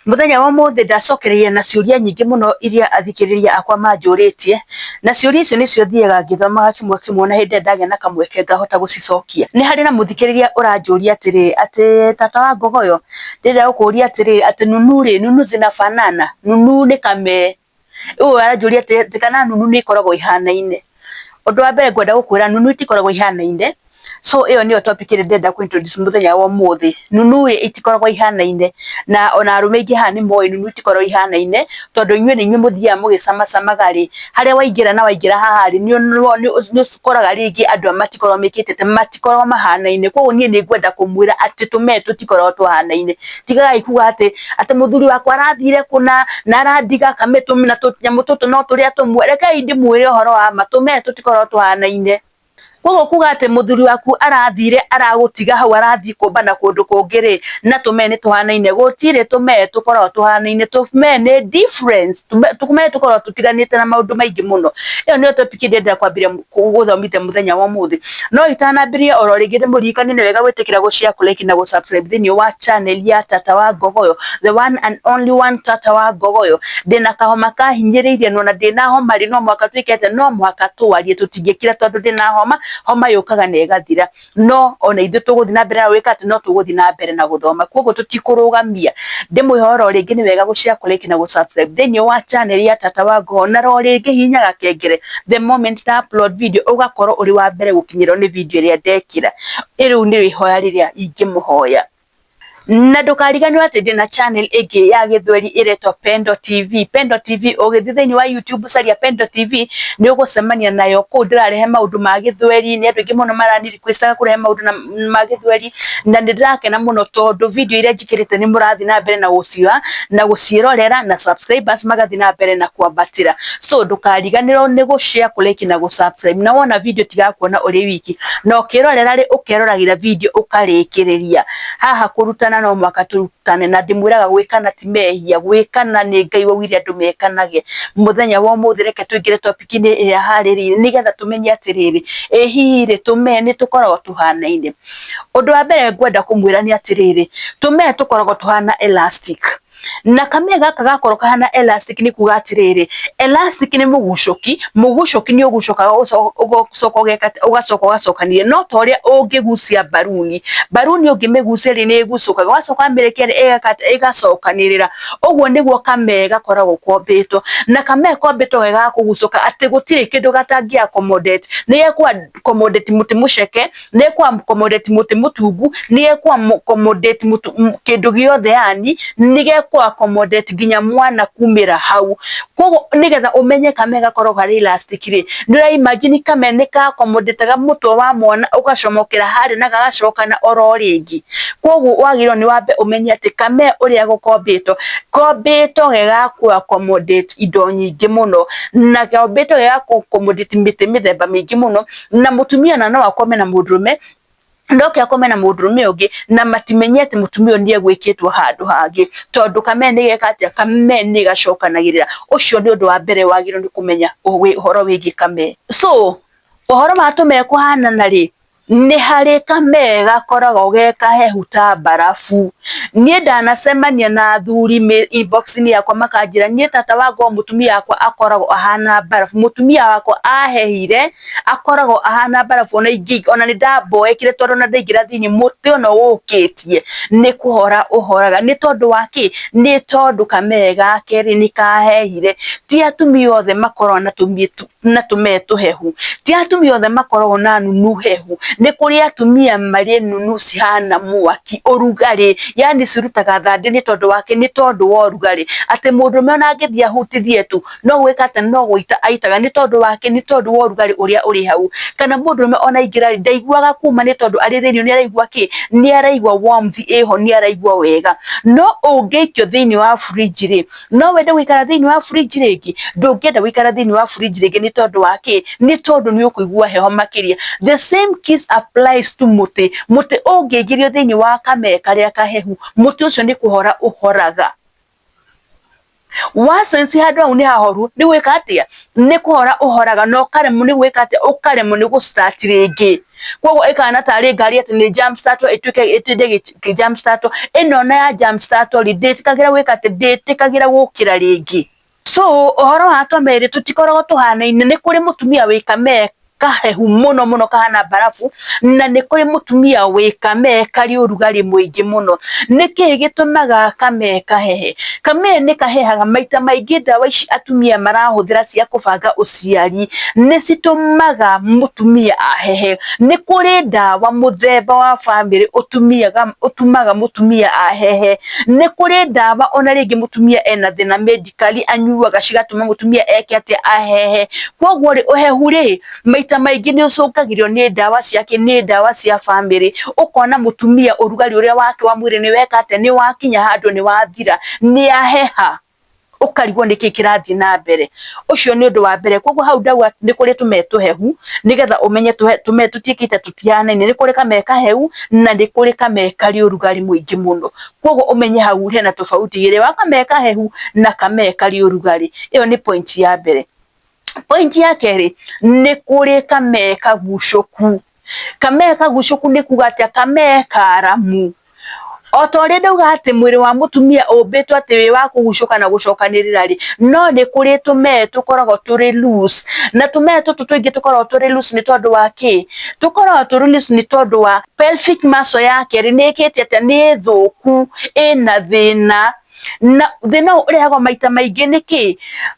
Mũthenya wa ũmũthĩ ndacokereria na ciũria nyingĩ mũno iria athikĩrĩria akwa manjũrĩtie, na ciũria icio nĩcio thiaga ngĩthomaga kĩmwe kĩmwe na hĩndĩ ĩrĩa ndagĩa na kamweke ngahota gũcicokia. Nĩ harĩ na mũthikĩrĩria ũranjũria atĩrĩ, atĩ tata wa Ngogoyo, ndĩrenda gũkũria atĩrĩ, atĩ nunu rĩ, nunu zinafanana? Nunu nĩ kamee. Ũyũ aranjũria atĩ kana nunu nĩ ikoragwo ihanaine. Ũndũ wa mbere ngwenda gũkwĩra nunu itikoragwo ihanaine, so ĩyo nĩyo topic ĩrĩa ndĩrenda kũ introduce mũthenya wa ũmũthĩ. Nunu ĩ itikoragwo ihanaine, na ona arũme aingĩ haha nĩ moĩ nunu itikoragwo ihanaine, tondũ inyuĩ nĩ inyuĩ mũthiaga mũgĩcamacamaga rĩ, harĩa waingĩra na waingĩra haha rĩ, nĩ ũkoraga rĩngĩ andũ aya matikoragwo mekĩte atĩ, matikoragwo mahanaine. Koguo niĩ nĩ ngwenda kũmwĩra atĩ tũmee tũtikoragwo tũhanaine. Tigagai kuga atĩ atĩ mũthuri wakwa arathire kũna na arandiga na tũnyamũ tũtũ no tũrĩa tũmwe. Rekei ndĩmwĩre ũhoro wa ma, tũmee tũtikoragwo tũhanaine. Koguo kuga atĩ mũthuri waku arathire aragũtiga hau arathiĩ kũmbana kũndũ kũngĩ rĩ, na tũmee nĩ tũhanaine, gũtirĩ tũmee tũkoragwo tũhanaine, tũmee nĩ difference, tũmee tũkoragwo tũtiganĩte na maũndũ maingĩ mũno. Ĩyo nĩyo topic ndĩrenda kwambĩrĩria gũthomithia mũthenya wa ũmũthĩ. No itanambĩrĩria oro rĩngĩ ndĩmũririkanie nĩ wega gwĩtĩkĩra gũ share, kũ like na gũ subscribe thĩinĩ wa channel ya Tata wa Ngogoyo, the one and only one Tata wa Ngogoyo. Ndĩna kahoma kahinyĩrĩirie na ona ndĩna homa rĩ, no mũhaka twĩke atĩa? No mũhaka twarie, tũtingĩkira tondũ ndĩna homa, homa yũkaga na ĩgathira. No ona ithuĩ tũgũthiĩ na mbere na gwĩka atĩ no tũgũthiĩ na mbere na gũthoma, koguo tũtikũrũgamia. Ndĩmwĩhoe oro rĩngĩ nĩ wega gũ share, kũ like na gũ subscribe thĩinĩ wa channel ya Tata wa Ngogoyo, na oro rĩngĩ hihinya gakengere the moment nda upload video ũgakorwo ũrĩ wa mbere gũkinyĩrwo nĩ video ĩrĩa ndekĩra. Rĩu nĩrĩo ihoya rĩrĩa ingĩmũhoya. Na ndũkariganĩrwo atĩ ndĩna channel ĩngĩ ya gĩthweri ĩretwo Pendo TV. Pendo TV ũgĩthiĩ thĩinĩ wa YouTube caria Pendo TV nĩ ũgũcemania nayo kũu ndĩrarehe maũndũ ma gĩthweri, nĩ andũ aingĩ mũno marani request kũrehe maũndũ ma gĩthweri, na nĩ ndĩrakena mũno tondũ video iria njĩkĩrĩte nĩ mũrathiĩ na mbere na gũcioya na gũciĩrorera na subscribers magathiĩ na mbere na kwambatĩra. So ndũkariganĩrwo nĩ gũ share, kũ like na gũ subscribe, na wona video tiga kuona ũrĩ wiki, na ũkĩrorera rĩ, ũkeroragĩra video ũkarĩkĩrĩria. Haha kũrutana no mũhaka tũrutane, na ndĩmwĩraga gwĩkana ti mehia, gwĩkana nĩ Ngai waugire andũ mekanage. Mũthenya wa ũmũthĩ reke tũingĩre topic-inĩ ĩrĩa harĩrĩirie nĩgetha tũmenye atĩrĩrĩ, ĩ hihi rĩ, tũmee nĩ tũkoragwo tũhanaine? Ũndũ wa mbere ngwenda kũmwĩra nĩ atĩrĩrĩ, tũmee tũkoragwo tũhana elastic. Na kamee gaka gakorwo kahana elastic nĩ kuga atĩrĩrĩ, elastic nĩ mũgucũki, mũgucũki nĩ ũgucũkaga ũgacoka ũgacokanĩrĩria, no ta ũrĩa ũngĩgucia mbaruni, mbaruni ũngĩmĩgucia rĩ, nĩ ĩgucũkaga, wacoka wamĩrekia rĩ, ĩgacokanĩrĩra. Ũguo nĩguo kamee gakoragwo kombĩtwo, na kamee kombĩtwo ge ga kũgucũka atĩ gũtirĩ kĩndũ gatangĩ accommodate, nĩ gekũ accommodate mũtĩ mũceke, nĩ ekũ accommodate mũtĩ mũtungu, nĩ ekũ accommodate kĩndũ gĩothe, yani nĩ gekũ accommodate nginya mwana kumĩra hau. Koguo nĩgetha ũmenye kamee gakoragwo karĩ elastic rĩ, nĩ ũra imagine kamee nĩ ka accommodate mũtwe wa mwana ũgacomokera harĩa na gagacokana oro rĩngĩ. Koguo wagĩrĩirwo nĩ wambe ũmenye atĩ kamee ũrĩa kombĩtwo, kombĩtwo ge ga kũ accommodate indo nyingĩ mũno, na kombĩtwo ge ga kũ accommodate mĩtĩ mĩthemba mĩingĩ mũno, na mũtumia ona no akome na mũndũrũme, no akome na mũndũrũme ũngĩ na matimenye atĩ mũtumia ũyũ nĩ egwĩkĩtwo handũ hangĩ, tondũ kamee nĩ geka atĩa? Kamee nĩ gacokanagĩrĩra. Ũcio nĩ ũndũ wa mbere wagĩrĩirwo nĩ kũmenya ũhoro wĩgiĩ kamee. So ũhoro wa tũmee kũhanana rĩ, nĩ harĩ kamee gakoragwo ge kahehu ta mbarabu. Niĩ ndanacemania na athuri inbox-inĩ yakwa makanjĩra niĩ tata wa Ngogoyo mũtumia wakwa akoragwo ahana mbarabu, mũtumia wakwa ahehire akoragwo ahana mbarabu, ona ona nĩ ndamboekire tondũ ona ndaingĩra thĩinĩ mũtĩ ona ũũkĩtie nĩ kũhora ũhoraga. Nĩ tondũ wa kĩ? Nĩ tondũ kamee gake rĩ, nĩ kahehire. Ti atumia othe makoragwo na tũmee tũhehu, ti atumia othe makoragwo na nunu hehu. Nĩ kũrĩ atumia marĩ nunu cihana mwaki, ũrugarĩ, yani cirutaga thandĩ nĩ tondũ wa kĩ? Nĩ tondũ wa ũrugarĩ, atĩ mũndũrũme ona angĩthiĩ ahutithie tu no gwĩka atĩ no gũita aitaga, nĩ tondũ wa kĩ? Nĩ tondũ wa ũrugarĩ ũrĩa ũrĩ hau. Kana mũndũrũme ona aingĩra rĩ, ndaiguaga kuma nĩ tondũ arĩ thĩinĩ nĩ araigua kĩ? Nĩ araigua warmth ĩho, nĩ araigua wega. No ũngĩikio thĩinĩ wa fridge rĩ, no wende gũikara thĩinĩ wa fridge rĩngĩ? Ndũngĩenda gũikara thĩinĩ wa fridge rĩngĩ, nĩ tondũ wa kĩ? Nĩ tondũ nĩ ũkũigua heho makĩria. The same case applies to mũtĩ. Mũtĩ ũngĩingĩrio thĩinĩ wa kamee karĩa kahehu, mũtĩ ũcio nĩ kũhora ũhoraga. Wa sense handũ hau nĩ hahoru, nĩ gwĩka atĩa? Nĩ kũhora ũhoraga na ũkaremwo nĩ gwĩka atĩa? Ũkaremwo nĩ gũ start rĩngĩ. Koguo ĩkahana tarĩ ngari atĩ nĩ jump start ĩtuĩke ĩtinde ĩgĩ jump start. Ĩno ona ya jump start rĩ, ndĩtĩkagĩra gwĩka atĩa? Ndĩtĩkagĩra gũkĩra rĩngĩ. So ũhoro wa tũmere tũtikoragwo tũhanaine, nĩ kũrĩ mũtumia wĩ kamee kahehu mũno mũno kahana mbarabu, na nĩ kũrĩ mũtumia wĩ kamee karĩ ũrugarĩ mũingĩ mũno. Nĩkĩ gĩtũmaga kamee kahehe? Kamee nĩ kahehaga maita maingĩ ndawa ici atumia marahũthĩra cia kũbanga ũciari nĩ citũmaga mũtumia ahehe. Nĩ kũrĩ ndawa mũthemba wa bamĩrĩ ũtũmaga mũtumia ahehe. Nĩ kũrĩ ndawa ona rĩngĩ mũtumia ena thĩna medically anyuaga cigatũma mũtumia eke atĩa? Ahehe. Koguo rĩ, ũhehu rĩ, maita maingĩ nĩ ũcũngagĩrĩrio nĩ ndawa ciake, nĩ ndawa cia bamĩrĩ. Ũkona mũtumia ũrugarĩ ũrĩa wake wa mwĩrĩ nĩ weka atĩa? Nĩ wakinya handũ nĩ wathira, nĩ aheha, ũkarigwo nĩkĩ kĩrathiĩ na mbere. Ũcio nĩ ũndũ wa mbere. Koguo hau ndauga nĩ kũrĩ tũmee tũhehu, nĩgetha ũmenye tũmee tũtiĩkĩte tũtihanaine. Nĩ kũrĩ kamee kahehu na nĩ kũrĩ kamee karĩ ũrugarĩ mũingĩ mũno. Koguo ũmenye hau hena tofauti igĩrĩ wa kamee kahehu na kamee karĩ ũrugarĩ. Ĩyo nĩ point ya mbere. Point ya kerĩ, nĩ kũrĩ kamee kagucũku. Kamee kagucũku nĩ kuga atĩa? Kamee karamu. O ta ũrĩa ndauga atĩ mwĩrĩ wa mũtumia ũmbĩtwo atĩ wĩ wa kũgucũka na gũcokanĩrĩra rĩ, no nĩ kũrĩ tũmee tũkoragwo tũrĩ loose. Na tũmee tũtũ tũingĩ tũkoragwo tũrĩ loose nĩ tondũ wa kĩ? Tũkoragwo tũrĩ loose nĩ tondũ wa pelvic muscle yake rĩ, nĩ ĩkĩte atĩa? Nĩ thũku, ĩna thĩna. Na thĩna ũyũ ũrehagwo maita maingĩ nĩ kĩ?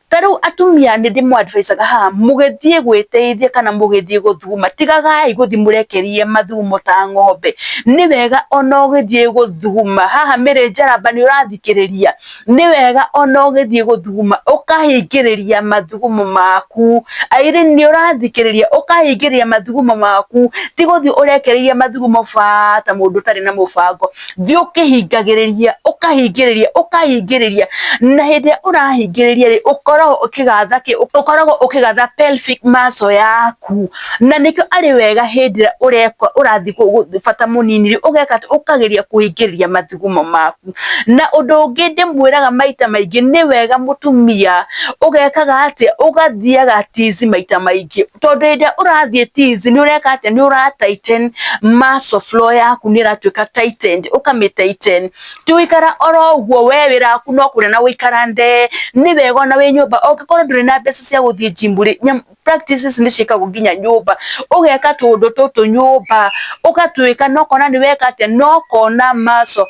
Ta rĩu atumia nĩ ndĩmũ advise aga haha, mũgĩthiĩ gwĩteithia kana mũgĩthiĩ gũthuguma, tigagai gũthiĩ mũrekereirie mathugumo ta ng'ombe. Nĩ wega ona ũgĩthiĩ gũthuguma, haha Mary Njaramba nĩ ũrathikĩrĩria? Nĩ wega ona ũgĩthiĩ gũthuguma ũkahingĩrĩria mathugumo maku. Irene nĩ ũrathikĩrĩria? Ũkahingĩrĩria mathugumo maku, ti gũthiĩ ũrekereirie mathugumo baa ta mũndũ ũtarĩ na mũbango. Thiĩ ũkĩhingagĩrĩria, ũkahingĩrĩria, ũkahingĩrĩria, na hĩndĩ ĩrĩa ũrahingĩrĩria rĩ, ũkoragwo ũkĩgatha kĩ? Ũkoragwo ũkĩgatha pelvic muscle yaku, na nĩkĩo arĩ wega hĩndĩ ĩrĩa ũreka ũrathiĩ bata mũnini rĩ, ũgeka atĩ, ũkageria kũhingĩrĩria mathugumo maku. Na ũndũ ũngĩ ndĩmwĩraga maita maingĩ, nĩ wega mũtumia ũgekaga atĩa? Ũgathiaga tizi maita maingĩ, tondũ hĩndĩ ĩrĩa ũrathiĩ tizi nĩ ũreka atĩa? Nĩ ũra tighten muscle flow yaku nĩ ĩratuĩka tightened, ũkamĩ tighten. Ti gũikara oro ũguo we wĩra waku no kũrĩa na gũikara ndee, nĩ wega ona wĩ nyũmba ũngĩkorwo ndũrĩ na mbeca cia gũthiĩ gym rĩ, practices nĩ ciĩkagwo nginya nyũmba, ũgeka tũũndũ tũtũ nyũmba, ũgatwĩka na ũkona nĩ weka atĩa, na ũkona muscle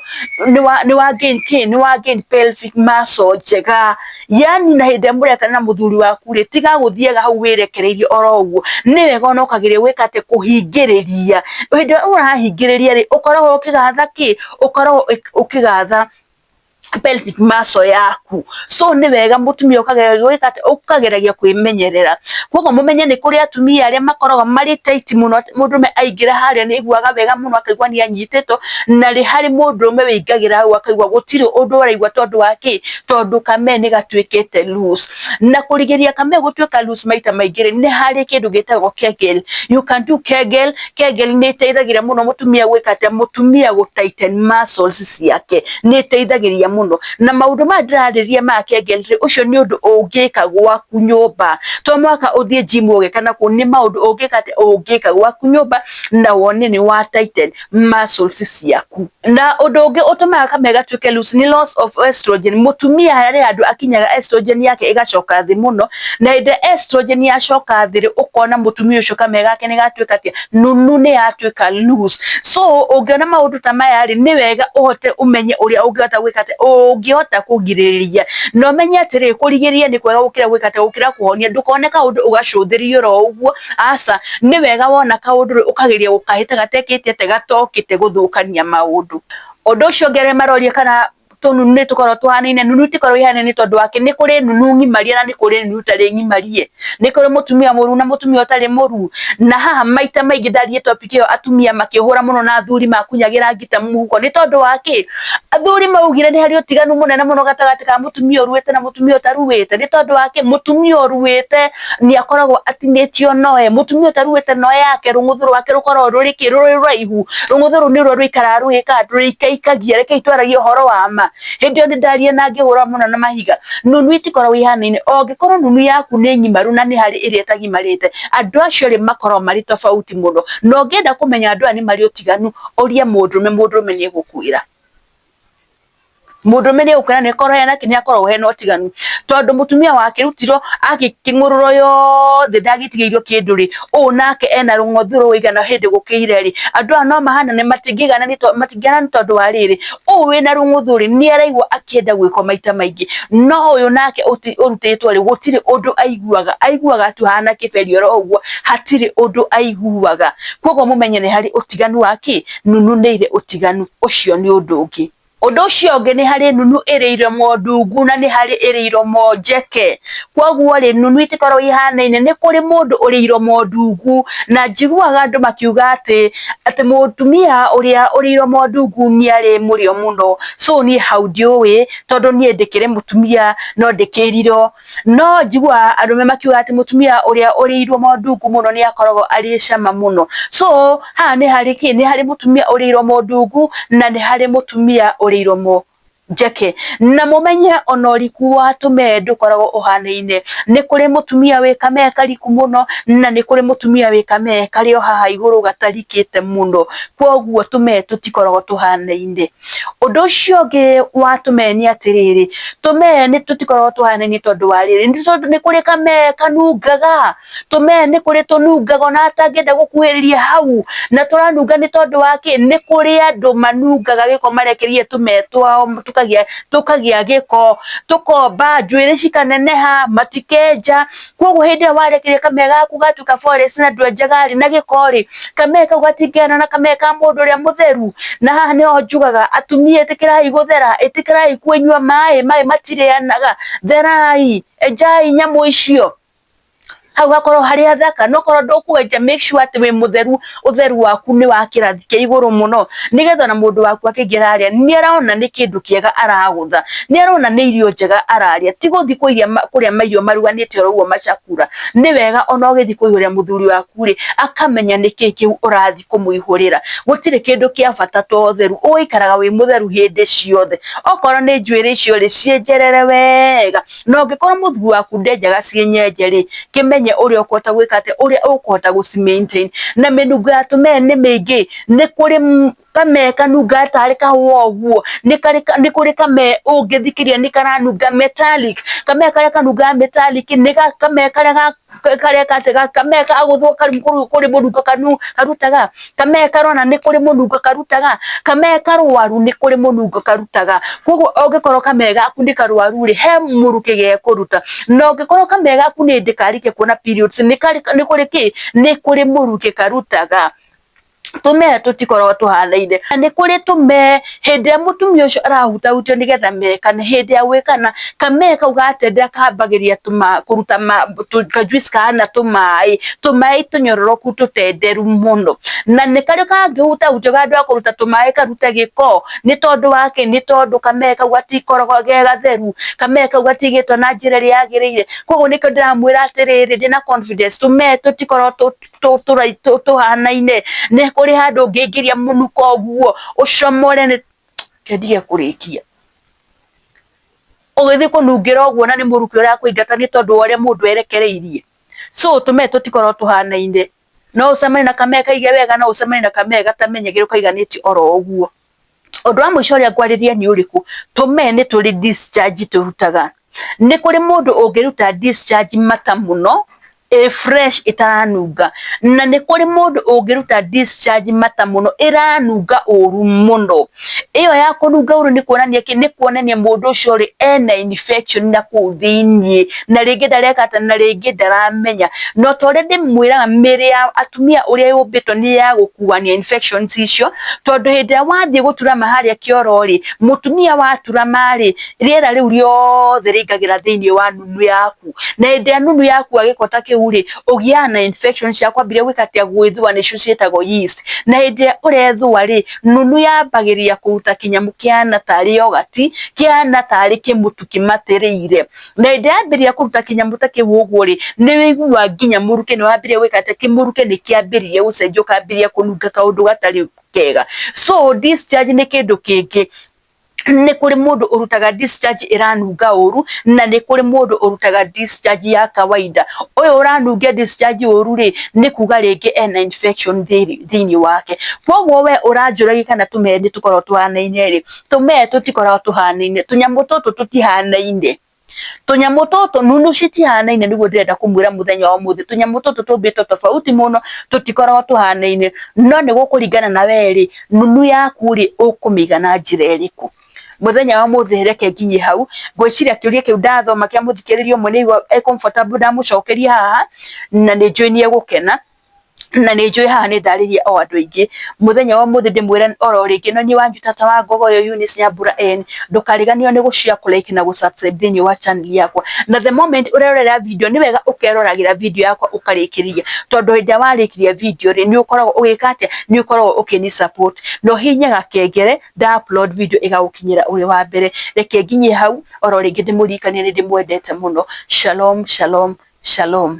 nĩ wa gain kĩ? Nĩ wa gain pelvic muscle njega. Yani na hĩndĩ ĩrĩa mũrekana na mũthuri waku rĩ, tiga gũthiaga hau wĩrekereirie oro ũguo, nĩ wega ona ũkageria gwĩka atĩa? Kũhingĩrĩria. Hĩndĩ ĩrĩa ũrahingĩrĩria rĩ, ũkoragwo ũkĩgatha kĩ? Ũkoragwo ũkĩgatha pelvic muscle yaku. So nĩ wega mũtumia ũkageragia gwĩka atĩa? Ũkageragia kwĩmenyerera. Koguo mũmenye nĩ kũrĩ atumia arĩa makoragwo marĩ tight mũno atĩ mũndũrũme aingĩra harĩa nĩ aiguaga wega mũno akaigua nĩ anyitĩtwo, na nĩ harĩ mũndũrũme wĩingagĩra hau akaigua gũtirĩ ũndũ araigua tondũ wa kĩ? Tondũ kamee nĩ gatuĩkĩte loose. Na kũrigĩrĩria kamee gũtuĩka loose maita maingĩ rĩ, nĩ harĩ kĩndũ gĩtagwo Kegel. You can do Kegel. Kegel nĩ ĩteithagĩrĩria mũno mũtumia gwĩka atĩa? Mũtumia gũ tighten muscles ciake, nĩ ĩteithagĩrĩria mũno. Na maũndũ maya ndĩrarĩrĩria ma Kegel rĩ, ũcio nĩ ũndũ ũngĩka gwaku nyũmba. To mũhaka ũthiĩ gym ũgeka nakuo, nĩ maũndũ ũngĩka atĩa? Ũngĩka gwaku nyũmba na wone nĩ wa tighten muscles ciaku. Na ũndũ ũngĩ ũtũmaga kamee gatuĩke loose nĩ loss of estrogen. Mũtumia harĩ handũ akinyaga estrogen yake ĩgacoka thĩ mũno, na hĩndĩ ĩrĩa estrogen yacoka thĩ rĩ, ũkona mũtumia ũcio kamee gake nĩ gatuĩka atĩa? Nunu nĩ yatuĩka loose. So ũngĩona maũndũ ta maya rĩ, nĩ wega ũhote ũmenye ũrĩa ũngĩhota gwĩka atĩa? Ũngĩhota kũgirĩrĩria. Na ũmenye atĩrĩrĩ, kũrigĩrĩria nĩ kwega gũkĩra gwĩka atĩa? Gũkĩra kũhonia. Ndũkone kaũndũ ũgacũthĩrĩria oro ũguo, aca. Nĩ wega wona kaũndũ rĩ, ũkageria gũkahĩta gatekĩte atĩa? Gatokĩte gũthũkania maũndũ. Ũndũ ũcio ũngĩ arĩa maroria kana tũnunu nĩ tũkoragwo tũhanaine, nunu itikoragwo ihanaine tondũ wa kĩ? Nĩ kũrĩ nunu ng'imarie na nĩ kũrĩ nunu ĩtarĩ ng'imarie. Nĩ kũrĩ mũtumia mũruu na mũtumia ũtarĩ mũruu. Na haha maita maingĩ ndaririe topic ĩyo atumia makĩhũra mũno na athuri makunyagĩra ngita mũhuko nĩ tondũ wa kĩ? Athuri maugire nĩ harĩ ũtiganu mũnene mũno gatagatĩ ka mũtumia ũruĩte na mũtumia ũtaruĩte. Nĩ tondũ wa kĩ? Mũtumia ũruĩte nĩ akoragwo atinĩtio noe, mũtumia ũtaruĩte noe yake rũng'uthu rwake rũkoragwo rũrĩ kĩ? Rũrĩ rũraihu. Rũng'uthu rũu nĩruo rũikaraga rũgĩkaga rũikaikagia, rekei twaragie ũhoro wa ma. Hĩndĩ ĩyo nĩ ndaria na ngĩhũra mũno na mahiga. Nunu itikoragwo ihanaine, ũngĩkorwo nunu yaku nĩ ngimaru na nĩ harĩ ĩrĩa ĩtagimarĩte, andũ acio erĩ makoragwo marĩ tofauti mũno. Na ũngĩenda kũmenya andũ aya nĩ marĩ ũtiganu, ũrie mũndũrũme, mũndũrũme nĩ egũkwĩra. Mũndũrũme nĩ egũkwĩra nĩ korwo hena kĩ, nĩ hakoragwo hena ũtiganu. Tondũ mũtumia wakĩrutirwo agĩkĩng'ũrũrwo yothe ndangĩtigĩirio kĩndũ rĩ, ũũ nake ena rũng'othu rũigana hĩndĩ gũkĩire rĩ, andũ aya no mahanane matingĩiganana matingĩhanana tondũ wa rĩrĩ, ũũ wĩna rũng'uthu rĩ, nĩ araigua akĩenda gwĩkwo maita maingĩ, no ũyũ nake ũrutĩtwo rĩ, gũtirĩ ũndũ aiguaga, aiguaga tu ahana kĩberi oro ũguo, hatirĩ ũndũ aiguaga. Koguo mũmenye nĩ harĩ ũtiganu wa kĩ, nunu nĩ irĩ ũtiganu, ũcio nĩ ũndũ ũngĩ. Ũndũ ũcio ũngĩ nĩ harĩ nunu ĩrĩ iromo ndungu na nĩ harĩ ĩrĩ iromo njeke. Koguo rĩ, nunu itikoragwo ihanaine, nĩ kũrĩ mũndũ ũrĩ iromo ndungu, na njiguaga andũ makiuga atĩ, atĩ mũtumia ũrĩa ũrĩ iromo ndungu nĩ arĩ mũrĩo mũno. So niĩ hau ndiũĩ, tondũ niĩ ndĩkĩrĩ mũtumia no ndĩkĩrirwo. No njiguaga arũme makiuga atĩ mũtumia ũrĩa ũrĩ iromo ndungu mũno nĩ akoragwo arĩ cama mũno. So haha nĩ harĩ kĩ? Nĩ harĩ mũtumia ũrĩ iromo ndungu na nĩ harĩ mũtumia ũrĩ iromo njeke. Na mũmenye ona ũriku wa tũmee ndũkoragwo ũhanaine. Nĩ kũrĩ mũtumia wĩ kamee kariku mũno na nĩ kũrĩ mũtumia wĩ kamee karĩ o haha igũrũ gatarikĩte mũno. Koguo tũmee tũtikoragwo tũhanaine. Ũndũ ũcio ũngĩ wa tũmee nĩ atĩrĩrĩ, tũmee nĩ tũtikoragwo tũhanaine tondũ wa rĩrĩ, nĩ tondũ nĩ kũrĩ kamee kanungaga, tũmee nĩ kũrĩ tũnungaga ona atangĩenda gũkuhĩrĩria hau, na tũranunga nĩ tondũ wa kĩ? Nĩ kũrĩ andũ manungaga gĩko marekereirie tũmee twao tũkagĩa gĩko, tũkomba, njuĩrĩ cikaneneha, matikenja. Koguo hĩndĩ ĩrĩa warekereria kamee gaku gatuĩka forest na ndwenjaga rĩ na gĩko rĩ, kamee kau gatingĩhana na kamee ka mũndũ ũrĩa mũtheru. Na haha nĩho njugaga atumia ĩtĩkĩrai gũthera, ĩtĩkĩrai kũnyua maĩ, maĩ matirĩanaga, therai, enjai nyamũ icio. Hau hakorwo harĩ hathaka, no korwo ndũkwenja make sure atĩ wĩ mũtheru, ũtheru waku nĩ wa kĩrathi kĩa igũrũ mũno, nĩgetha ona mũndũ waku akĩingĩra harĩa nĩ arona nĩ kĩndũ kĩega aragũtha, nĩ arona nĩ irio njega ararĩa, ti gũthiĩ kũrĩa mairio maruganĩte oro ũguo macakura. Nĩ wega ona ũgĩthiĩ kũihũrĩra mũthuri waku rĩ, akamenya nĩkĩ kĩu ũrathiĩ kũmũihũrĩra. Gũtirĩ kĩndũ kĩa bata ta ũtheru, ũgũikaraga wĩ mũtheru hĩndĩ ciothe. Okorwo nĩ njuĩrĩ icio rĩ, cienjerere wega, na ũngĩkorwo mũthuri waku ndenjaga ciĩ nyenje rĩ, kĩmenye ũrĩa ũkũhota gwĩka atĩa, ũrĩa ũkũhota gũci maintain. Na mĩnungo ya tũmee nĩ mĩingĩ, nĩ kũrĩ kamee kanungaga tarĩ kahũa ũguo, nĩ kũrĩ kamee ũngĩthikĩrĩria nĩ karanunga metallic, kamee karĩa kanungaga metallic nĩ kamee karĩa kareka atĩ kamee kagũthwo kũrĩ mũnungo karutaga, kamee karona nĩ kũrĩ mũnungo karutaga, kamee karwaru nĩ kũrĩ mũnungo karutaga. Koguo ũngĩkorwo kamee gaku nĩ karwaru rĩ, he mũrukĩ gekũruta, na ũngĩkorwo kamee gaku nĩ hĩndĩ karĩkia kuona periods nĩ kũrĩ kĩ? Nĩ kũrĩ mũrukĩ karutaga. Tũmee tũtikoragwo tũhanaine, na nĩ kũrĩ tũmee hĩndĩ ĩrĩa mũtumia ũcio arahutahutio nĩgetha mekane, hĩndĩ ya gwĩkana, kamee kau gatendera kambagĩrĩria kũruta ka juice kahana tũmaĩ, tũmaĩ tũnyororoku tũtenderu mũno, na nĩ karĩ kangĩhutahutio handũ ha kũruta tũmaĩ karute gĩko, nĩ tondũ wa kĩ? Nĩ tondũ kamee kau gatikoragwo ge gatheru, kamee kau gatigĩtwo na njĩra ĩrĩa yagĩrĩire, koguo nĩkĩo ndĩramwĩra atĩrĩrĩ ndĩna confidence tũmee tũtikoragwo tũhanaine, nĩ kũrĩ handũ ũngĩingĩria mũnuko ũguo ũcomore, reke ndige kũrĩkia. Ũgĩthiĩ kũnungĩra ũguo na nĩ mũrukĩ ũrakũingata nĩ tondũ wa ũrĩa mũndũ erekereirie. So tũmee tũtikoragwo tũhanaine, no ũcemanie na kamee kaige wega, no ũcemanie na kamee gatamenyagĩrĩrwo kaiganĩtio oro ũguo. Ũndũ wa mũico ũrĩa ngwarĩria nĩ ũrĩkũ? Tũmee nĩ tũrĩ discharge tũrutaga. Nĩ kũrĩ mũndũ ũngĩruta discharge mata mũno, ĩ fresh ĩtaranunga, na nĩ kũrĩ mũndũ ũngĩruta discharge mata mũno ĩranunga ũru mũno. Ĩyo ya kũnunga ũru nĩ kuonania kĩ? Nĩ kuonania mũndũ ũcio rĩ ena infection na kũu thĩiniĩ, na rĩngĩ ndareka atĩa, na rĩngĩ ndaramenya. Na ta ũrĩa ndĩmwĩraga mĩĩrĩ ya atumia ũrĩa yũmbĩtwo nĩ ya gũkuania infections icio, tondũ hĩndĩ ĩrĩa wathiĩ gũturama harĩa kĩoro rĩ, mũtumia waturama rĩ, rĩera rĩu rĩothe rĩingagĩra thĩiniĩ wa nunu yaku, na hĩndĩ ĩrĩa nunu yakua gĩko ta kĩu rĩ, ũgĩaga na infection cia kwambĩrĩria gwĩka atĩa, gwĩthua nĩcio ciĩtagwo yeast, na hĩndĩ ĩrĩa ũrethua rĩ, nunu yambagĩrĩria kũruta kĩnyamũ kĩhana tarĩ yogurt, kĩhana tarĩ kĩmũtu kĩmatĩrĩire. Na hĩndĩ yambĩrĩria kũruta kĩnyamũ ta kĩu ũguo rĩ, nĩ ũiguaga nginya mũrukĩ nĩ wambĩrĩria gwĩka atĩ, kĩmũrukĩ nĩ kĩambĩrĩria gũcenjia ũkambĩrĩria kũnunga kaũndũ gatarĩ kega. So discharge nĩ kĩndũ kĩngĩ. Nĩ kũrĩ mũndũ ũrutaga discharge ĩranunga ũru, na nĩ kũrĩ mũndũ ũrutaga discharge ya kawaida. Ũyũ ũranungia discharge ũru rĩ, nĩ kuga rĩngĩ ena infection thĩinĩ wake. Koguo we ũranjũragia kana tũmee nĩ tũkoragwo tũhanaine rĩ, tũmee tũtikoragwo tũhanaine, tũnyamũ tũtũ tũtihanaine. Tũnyamũ tũtũ nunu citihanaine, nĩguo ndĩrenda kũmwĩra mũthenya wa ũmũthĩ. Tũnyamũ tũtũ tũmbĩtwo tofauti mũno, tũtikoragwo tũhanaine, no nĩ gũkũringana na we rĩ, nunu yaku rĩ, ũkũmĩiga na njĩra ĩrĩkũ. Mũthenya wa ũmũthĩ reke nginyie hau. Ngwĩciria kĩũria kĩu ndathoma kĩa mũthikĩrĩria ũmwe nĩ aigua e comfortable ndamũcokeria haha, na nĩ njũĩ nĩ egũkena, na nĩ njũĩ haha nĩ ndarĩria o andũ aingĩ. Mũthenya wa ũmũthĩ ndĩmwĩre oro rĩngĩ, no niĩ wanyu tata wa Ngogoyo Eunice Nyambura N, ndũkariganĩrwo nĩ gũ-share, kũ-like na gũ-subscribe thĩinĩ wa channel yakwa. Na the moment ũrerorera video, nĩ wega ũkeroragĩra video yakwa ũkarĩkĩrĩria, tondũ hĩndĩ ĩrĩa warĩkĩria video rĩ, nĩ ũkoragwo ũgĩka atĩa? Nĩ ũkoragwo ũkĩni support na ũhihinye gakengere, nda upload video ĩgagũkinyĩra ũrĩ wa mbere. Reke nginyie hau. Oro rĩngĩ ndĩmũririkanie nĩ ndĩmwendete mũno. Shalom, shalom, shalom.